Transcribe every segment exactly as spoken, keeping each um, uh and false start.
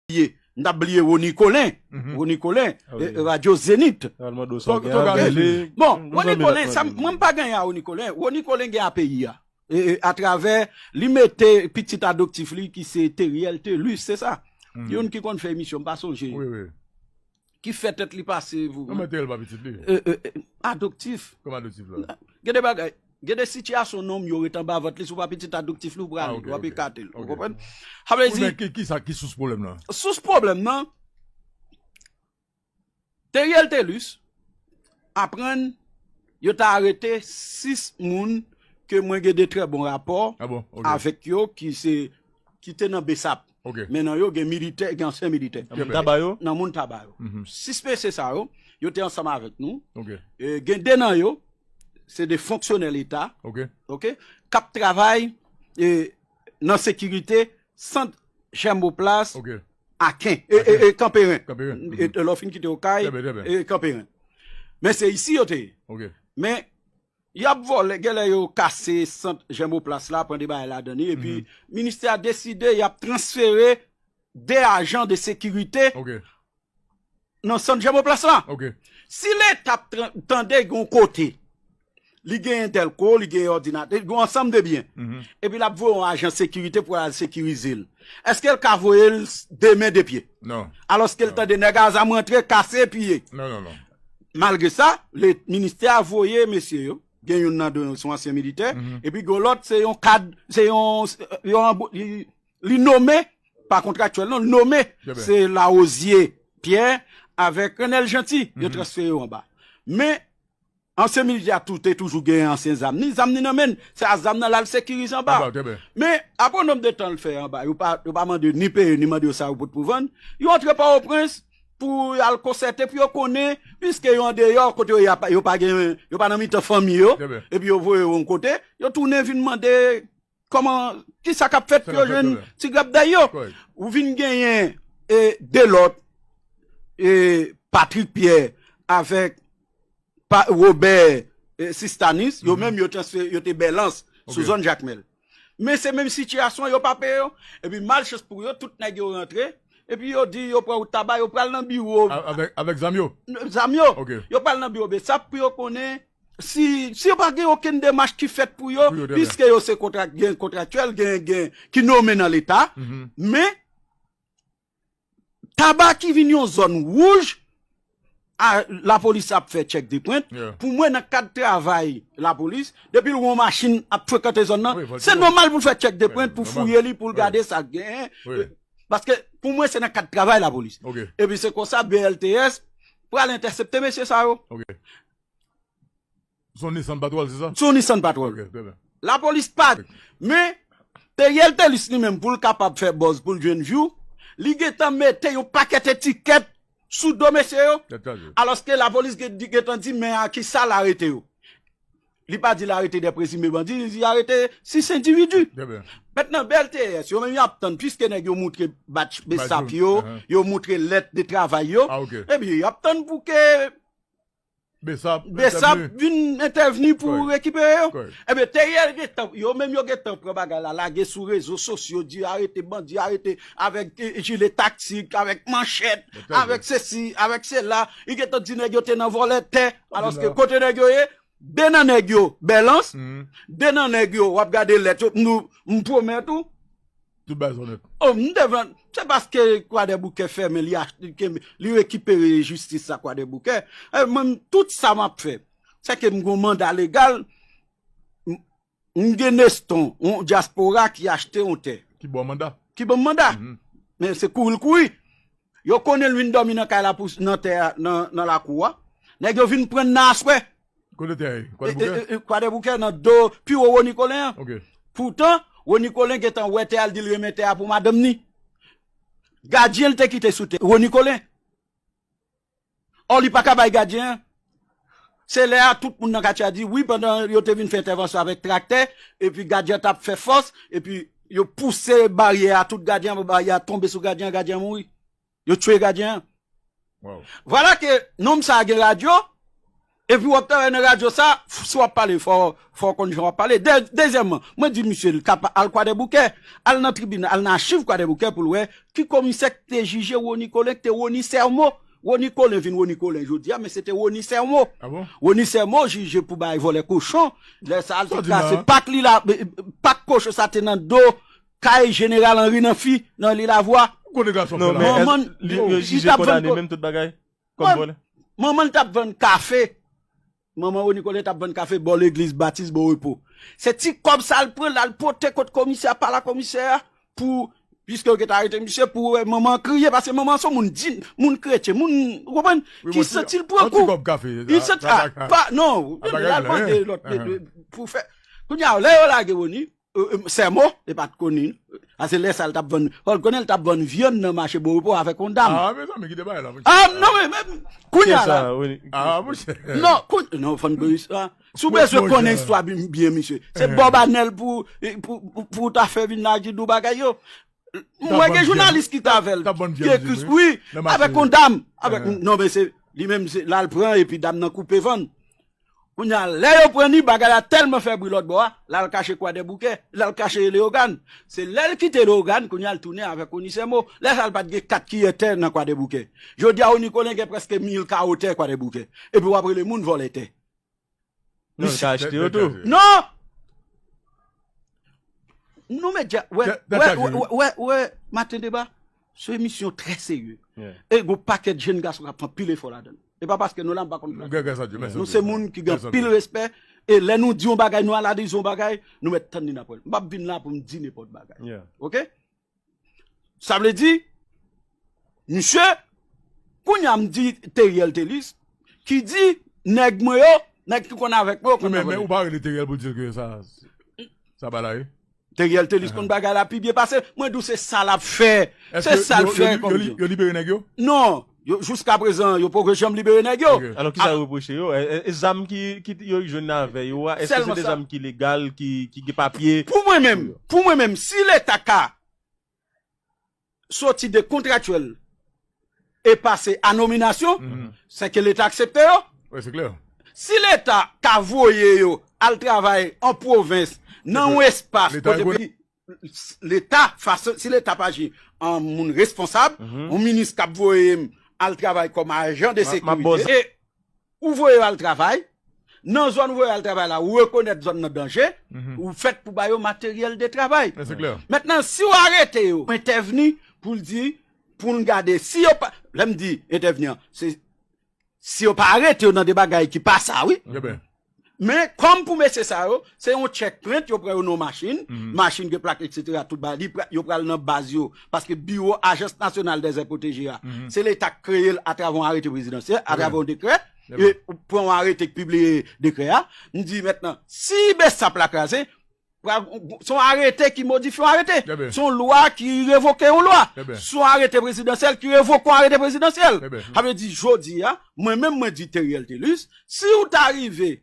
bliye, m t ap bliye Rony Colin. Rony Colin, e, e, Radyo Zenith. Bon, Rony Colin, sa, mwen m pa gen a Rony Colin. Rony Colin gen a peyi a. E, e, atravè, li mete pitit adoptif li ki se Teriel Telus, se sa. Youn ki konn fè emisyon, m pa sonje. Ki fè tèt li pase pou mwen. Teriel pa pitit li. E, e, e, adoptif. Kòman adoptif la? Gen de bagay, gen de sitiyasyon nonm yo ret anba vant li, si w pa pitit adoptif li, ou prale, w ap ekate l. Ou konprann? Sa vle di, men ki, ki sa, ki sous pwoblèm nan? Sous pwoblèm nan, Teriel Telus aprann yo ta arete sis moun ke mwen gen de trè bon rapò avèk yo ki se, ki te nan BSAP. Men nan yo gen militè, gen ansyen militè. Nan moun Taba yo? Nan moun Taba yo. Sis mesye sa yo, yo te ansanm avèk nou. E, gen de nan yo, se de fonksyonè leta, oke, k ap travay, e, nan sekirite sant Jèmoplas Aken, e, e, e, Kanperen. E, lè w fin kite Okay, e, Kanperen. Men se isi yo te ye. Men y ap vòlè, genlè yo kase sant Jèmoplas la, pran de bagay ladan li, epi ministè a deside y ap transfere de ajan de sekirite nan sant Jèmoplas la. Si Leta ap tran-, tande gen yon kote, li genyen tèlko, li genyen òdinatè, li gen yon ansanm de byen, epi l ap voye yon ajan sekirite pou al sekirize l, èske l ka voye l s-, de men de pye? Alòske l tande nèg a zam rantre, kase, piye. Malgre sa, le, ministè a voye mesye yo, gen youn nan de yo se yon ansyen militè, epi gen lòt, se yon kad, se yon, yon, li, li nome, pa kontraktyèl non, nome, se Larosier Pierre avèk Renel Jeanty, yo transfere yo anba. Men, ansyen militè a tou te toujou gen ansyen zam ni, zam ni nan men l, se a zam nan l al sekirize anba. Men, apre yon nonb de tan l fè anba, yo pa, yo pa mande ni peye, ni mande yo sa yo pot pou vann, yo antre Pòtoprens pou y al konsète, pou yo konnen, piske yo andeyò, kote yo ye a, yo pa gen, yo pa nan mitan fanmi yo, epi yo voye yo yon kote, yo tounen vin mande kòman, kisa k ap fèt pou yo jwenn ti grapday yo. Ou vin genyen, e, Delòt, e, Patrick Pierre avèk pa, Robert, e, Sistanis, yo menm yo transfere, yo te Bèlans, sou zòn Jakmèl. Men se menm sitiyasyon an, yo pa peye yo. Epi malchans pou yo, tout nèg yo rantre, epi yo di yo pran wout Taba, yo pral nan biwo. Avèk, avèk zam yo? Zam yo. Yo pral nan biwo BSAP pou yo konnen si, si yo pa gen okenn demach ki fèt pou yo, piske yo se kontra-, gen kontraktyèl, gen, gen ki nome nan Leta, men Taba ki vin yon zòn wouj, a, lapolis ap fè tchèk de pwent. Pou mwen, nan kad travay lapolis, depi l wè yon machin ap frekante zòn nan, se nòmal pou l fè tchèk de pwent, pou fouye li, pou l gade sa k genyen. Paske, pou mwen, se nan kad travay lapolis. Epi se konsa, B L T S pral entèsepte mesye sa yo. Se yon Nissan Patrol, se sa? Se yon Nissan Patrol. Lapolis pa. Men, Teriel Telus li menm, pou l kapab fè buzz, pou l jwenn view, li gentan mete yon pakèt etikèt sou do mesye yo. Alòske lapolis gen, gentan di, men a kisa l arete yo? Li pa di l arete de prezime bandi, li di arete sis endividi. Mentnan, B L T S, yo menm y ap tann, piske nèg yo moutre badj BSAP yo, yo moutre lèt de travay yo, epi y ap tann pou ke BSAP vin entèvni pou rekipere yo. Ebyen, Teriel gentan, yo menm yo gentan pran bagay la, lage sou rezo sosyo, di arete bandi, arete avèk, e, jile taktik, avèk manchèt, avèk sesi, avèk sela. Li gentan di nèg yo te nan vòlè tè, alòske kote nèg yo ye, de nan nèg yo, Bèlans, de nan nèg yo, w ap gade lèt yo, nou, m pwomèt ou, Tout bagay sa nèt. Oh, m te vle, se paske Kwadèboukè fèmen, li achte, ke li rekipere jistis sa Kwadèboukè. E mwen, tout sa m ap fè, se ke m gon manda legal, m, m gen Neston, yon dyaspora ki achte yon tè. Ki ba w manda. Ki ban m manda. Men se kouri l kouri. Yo konnen l vin dòmi nan kay la pou, nan tè a, nan, nan lakou a. Nèg yo vin pran n nan aswè. Kote tè a ye? Kwadèboukè? E, e, e, Kwadèboukè nan do pi wo Rony Colin an. Poutan, Rony Colin gentan wè tè a, l di l renmen tè a pou madanm ni. Gadyen l te kite sou tè Rony Colin. Ò, li pa ka bay gadyen an. Se lè a tout moun nan katye a di wi, pandan yo te vin fè entèvansyon avèk traktè, epi gadyen an t ap fè fòs, epi yo pouse baryè a, tout gadyen an, baryè a tonbe sou gadyen an, gadyen an mouri. Yo tiye gadyen an. Vwala ke nonm sa a gen radyo, Epi w ap travay nan radyo sa, si w ap pale, fò, fò w konn jan w ap pale. De, dezyèmman, mwen di misye, l ka pa al Kwadèboukè, al nan tribinal, al nan achiv Kwadèboukè pou l wè ki komisè ki te jije Rony Colin, ki te Rony Sèmo. Rony Colin vin Rony Colin jodi a, men se te Rony Sèmo. Ah bon? Rony Sèmo jije pou bay vòlè kochon. Lè sa a, l te kase pak li la, pak kochon sa te nan do kay Jeneral Henri Namphy nan Lilavwa. Kote gason fè la? Non, men manman, li, yo jije kondane menm tout bagay? Kòm vòlè. Manman l t ap vann kafe. Manman Rony Colin t ap vann kafe bò legliz Batis, bò Repo. Se ti kòb sa l pran, l al pote kot komisè a, pala komisè a, pou, piske yo gentan arete misye, pou wè manman an kriye, paske manman an se yon moun di, moun kretyen, moun, ou konprann, ki santi l pran kou. Li santi, ah, pa, non, l al mande lòt, pou fè. Kounye a, lè yo lage Rony, Sèmo, e pa t Rony, a se lè sa l t ap vann, fò l konnen l t ap vann vyann nan mache Bò Repo avèk yon dam. Ah, mezanmi, kite bagay la, monchè. Ah, non, men, men, kounye a la. Ah, monchè. Non, koun-, non, fò n bri sa. Si w bezwen konnen istwa byen, misye, se Bob Anel pou, pou, pou, pou w ta fè vin la di dou bagay yo. Mwen gen jounalis ki t avè l, ki ekri, wi, avèk yon dam, avèk, non, men se, li menm, se, l al pran, epi dam nan koupe vann. Kounye a, lè yo pran li, bagay la tèlman fè bri lòt bò a, l al kache Kwadèboukè, l al kache Leyogàn. Se lè l kite Leyogàn, kounye a, l tounen avèk Rony Sèmo. Lè sa a, l pa t gen kat kiyè tè nan Kwadèboukè. Jodi a, Rony Colin gen prèske mil kawo tè Kwadèboukè. Epi w ap rele moun vòlè tè. Non, l ka achte yo tou. Non! Nou medya, wè, wè, wè, wè, wè, Maten Deba, se yon emisyon trè serye. E gon pakèt jèn gason k ap fè anpil efò ladan l. E pa paske nou la, m pa konn plas nou. Nou se moun ki gen anpil respè. E lè nou di yon bagay, nou analize yon bagay, nou mèt tann li nan pwen. M p ap vin la pou m di nenpòt bagay. Oke? Sa vle di, misye, kounye a m di Theriel Thelus, ki di nèg mwen yo, nèg ki konn avèk mwen yo konn avèk mwen. Men ou pa rele Theriel pou di l ke sa, sa ba la, wi. Theriel Thelus konn bagay la pi byen pase. Mwen di w se sa l ap fè. Se sa l fè kòm jèn. Yo libere nèg yo? Non. Yo, jiska prezan, yo poko janm libere nèg yo. Alò, kisa yo repwoche yo? E, e, e zam ki, ki yo jwenn avè yo a, èske se de zam ki legal, ki, ki gen papye? Pou mwen menm, pou mwen menm, si Leta ka soti de kontraktyèl e pase a nominasyon, se ke Leta aksepte yo. Wi, se klè. Si Leta ka voye yo al travay an pwovens, nan yon espas kote peyi, Leta, fason, si Leta pa aji an moun responsab, yon minis k ap voye m al travay kòm ajan de sekirite, e ou voye yo al travay, nan zòn ou voye yo al travay la, ou rekonèt zòn nan danje, ou fèt pou ba yo materyèl de travay. Mentnan, si w arete yo, entèvni pou l di, pou n gade, si yo pa, lè m di entèvni an, se, si yo pa arete yo nan de bagay ki pa sa, wi. Men, kòm pou mesye sa yo, se yon checkpoint, yo pran yo nan yon machin, machin gen plak, etsetera, tout bagay, li pra-, yo pral nan baz yo, paske biwo Agence Nationale des Aires Protégées a, se Leta k kreye l atravè yon arete prezidansyèl, atravè yon dekrè, e pran yon arete k pibliye dekrè a. M di mentnan, si BSAP la kraze, pral, se yon arete ki modifye yon arete. Se yon lwa ki revoke yon lwa. Se yon arete prezidansyèl ki revoke yon arete prezidansyèl. Sa vle di, jodi a, mwen menm, mwen di Theriel Thelus, si w ta rive,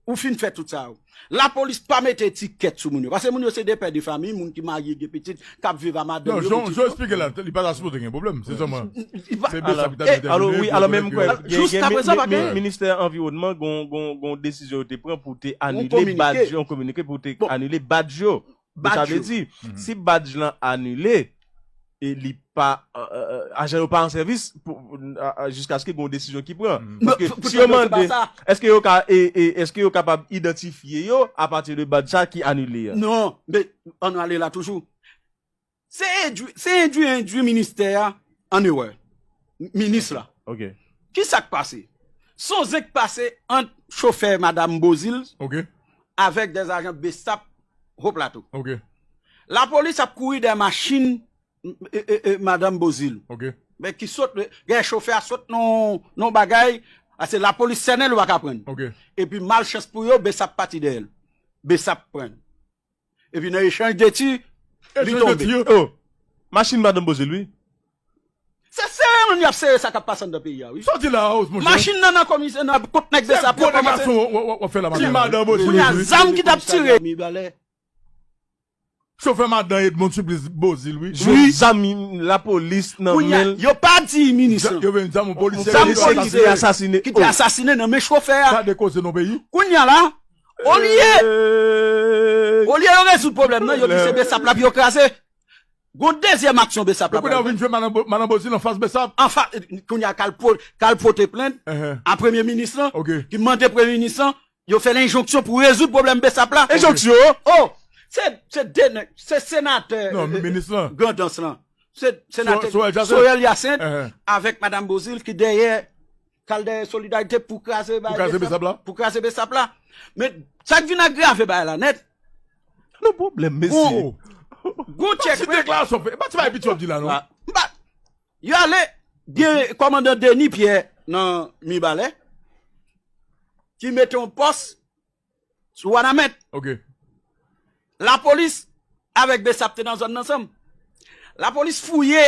ou fin fè tout sa yo, lapolis pa mete etikèt sou moun yo. Paske moun yo se de pè de fanmi, moun ki marye, gen pitit, k ap viv a madanm yo, pitit yo. Non, jan w eksplike la, li pa ta sipoze gen pwoblèm. Se sèlman, se BSAP ki ta dwe entèveni pou règle. Alò, wi, alò menm kwè, gen, gen mi-, mi-, ministè anviwònman, gon, gon, gon desizyon yo te pran pou te anile badj yo, yon kominike pou te anile badj yo. Donk, sa vle di, si badj lan anile, e li pa, euh, euh, euh, ajan yo pa an sèvis pou, euh, euh, jiskaske gen yon desizyon ki pran. Paske si yo mande, èske yo ka, e, e, èske yo kapab idantifye yo apati de badj sa ki anile a? Non, men ann ale la toujou. Se endwi, se endwi, endwi ministè a an erè. Minis la. Kisa k pase? Se yon zen k pase ant chofè madanm Beauzile avèk dèzajan BSAP Haut Plateau. Lapolis ap kouri dèyè machin, e, e, e, madanm Beauzile. Men ki sot, gen chofè a sot nan, nan bagay, a se lapolis sènen l pa ka pran l. Epi malchans pou yo, BSAP pati dèyè l. BSAP pran l. Epi nan echanj de ti, li tonbe. Oh, machin madanm Beauzile, wi. Se sere moun y ap sere sa k ap pase anndan peyi a, wi. Soti la, Rose, monchè. Machin nan nan komisè, nan kot nèg BSAP yo kòmanse. Ti madanm Beauzile, wi. Kounye a, zam ki t ap tire. Chofè madan Edmonde Supplice Beauzile, wi. Jwenn zam lapolis nan men l. Yo pa di minis lan. Yo jwenn zam yon polisye ki te asasinen nan men chofè a. Gade koze nan peyi. Kounye a la, olye, olye yo rezoud pwoblèm nan, yo di se Besap la pou yo kraze. Gon dezyèm aksyon Besap la pral fè. Kounye a vin jwenn madan Beauzile anfas Besap. Anfas, kounye a k al pote plent a premye minis lan, ki mande premye minis lan, yo fè l enjonksyon pou rezoud pwoblèm Besap la. Enjonksyon? Oh, se, se de nèg, se senatè, non, minis lan, Grandans lan. Se senatè Sorel Hyacinthe avèk madan Beauzile ki dèyè, k al dèyè Solidarité pou kraze bagay Besap la. Pou kraze Besap la. Men sa k vin agrave bagay la nèt. Gon pwoblèm, mesye. Gon tchèk. Pati deklarasyon fè. Pati bagay piti w ap di la, non. Yo ale, gen kòmandan Denis Pierre nan Mibalè ki mete yon pòs sou Wanament. Ok. Lapolis avèk Besap te nan zòn nan ansanm. Lapolis fouye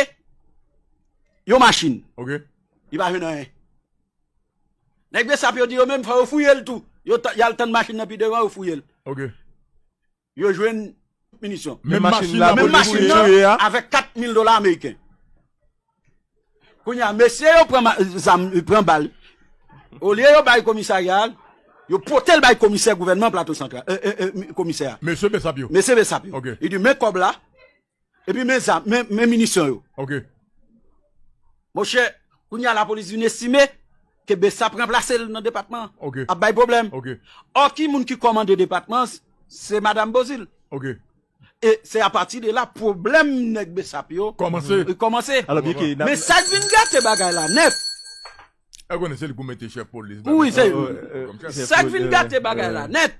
yon machin. Ok. Li pa jwenn anyen. Nèg Besap yo di yo menm fò yo fouye l tou. Yo y al tann machin nan pi devan, yo fouye l. Ok. Yo jwenn minisyon. Menm machin la, menm machin nan avèk kat mil dola ameriken. Kounye a, mesye yo pran zam, pran bal. Olye yo bay komisarya a, yo pote l bay komisè gouvènman Plato Santral, komisè a. Mesye Besap yo. Mesye Besap yo. Ok. Li di men kòb la, epi men zam, men minisyon yo. Ok. Monchè, kounye a lapolis vin estime ke Besap ranplase l nan depatman an. Ok. Ap bay pwoblèm. Ok. Ò, ki moun ki kòmande depatman an? Se madan Beauzile. Ok. E se apati de la pwoblèm nèg Besap yo kòmanse. Kòmanse. Men sa k vin gate bagay la nèt. Ou konnen se li pou mete chèf polis. Wi, se sa k vin gate bagay la nèt.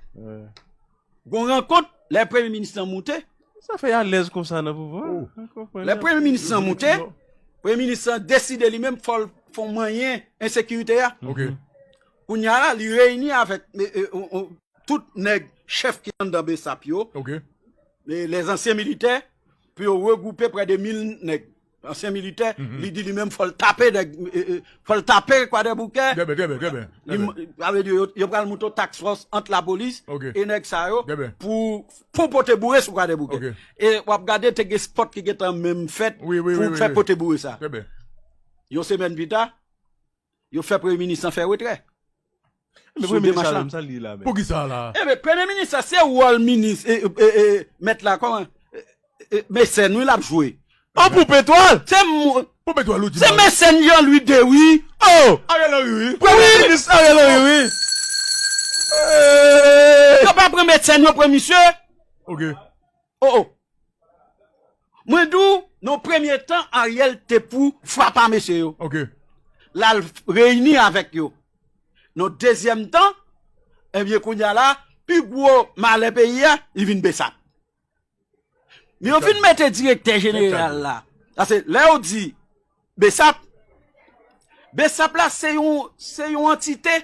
Gon rankont lè premye minis lan moute. Sa fè alèz konsa nan pouvwa. Lè premye minis lan moute, premye minis lan deside li menm fò l fè manyen ensekirite a. Ok. Kounye a la, li reyini avèk tout nèg chèf ki anndan Besap yo, les anciens militaires, pou yo regwoupe prè de mil nèg, ansyen militè, li di li menm fò l tape nèg, fò l tape Kwadèboukè. Trè byen, trè byen, trè byen. Sa vle di yo pral moute yon task force ant lapolis e nèg sa yo pou pou pote boure sou Kwadèboukè. E w ap gade te gen spòt ki gentan menm fèt pou fè pote boure sa. Yon semèn pita, yo fè premye minis lan fè retrè. Men premye minis la menm, sa l ye la menm? Poukisa la? Ebyen premye minis la se wòl minis, mèt la kòman? Mesèn wi l ap jwe. An pou petwòl? Se pou petwòl ou di. Se mesèn Jean Louis deux wi. Oh! Ariel Henry wi. Premye minis Ariel Henry wi. Yo pa pran mesèn yo pran misye. Ok. Oh oh. Mwen di w, nan premye tan Ariel te pou frape a mesye yo. Ok. L al reyini avèk yo. Nan dezyèm tan, ebyen kounye a la, pi gwo malè peyi a, li vin Besap. Men yo fin mete direktè jeneral la. Paske lè yo di Besap, Besap la se yon se yon antite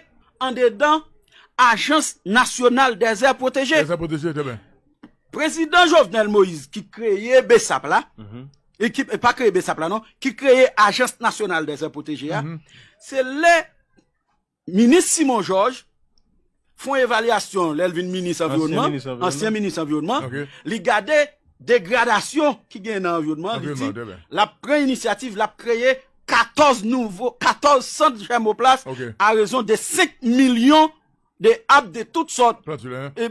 andedan Agence Nationale des Aires Protégées. Dèzè pwoteje, trè byen. Prezidan Jovenel Moïse ki kreye Besap la, e ki e pa kreye Besap la non, ki kreye Agence Nationale des Aires Protégées a, se lè minis Simon Georges fè yon evalyasyon lè l vin minis anviwònman, ansyen minis anviwònman, li gade degradasyon ki gen nan anviwònman, li di l ap pran inisyativ, l ap kreye katòz nouvo, katòz sant jèmoplas a rezon de senk milyon de ab de tout sòt,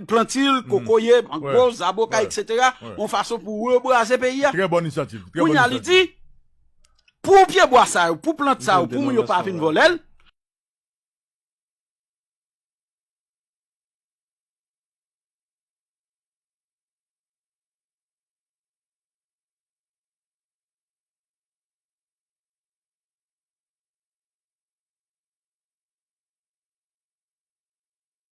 plantil, kokoye, mango, zaboka, etsetera, yon fason pou rebraze peyi a. Kounye a li di, pou pyebwa sa yo, pou plant sa yo, pou moun yo pa vin vòlè l,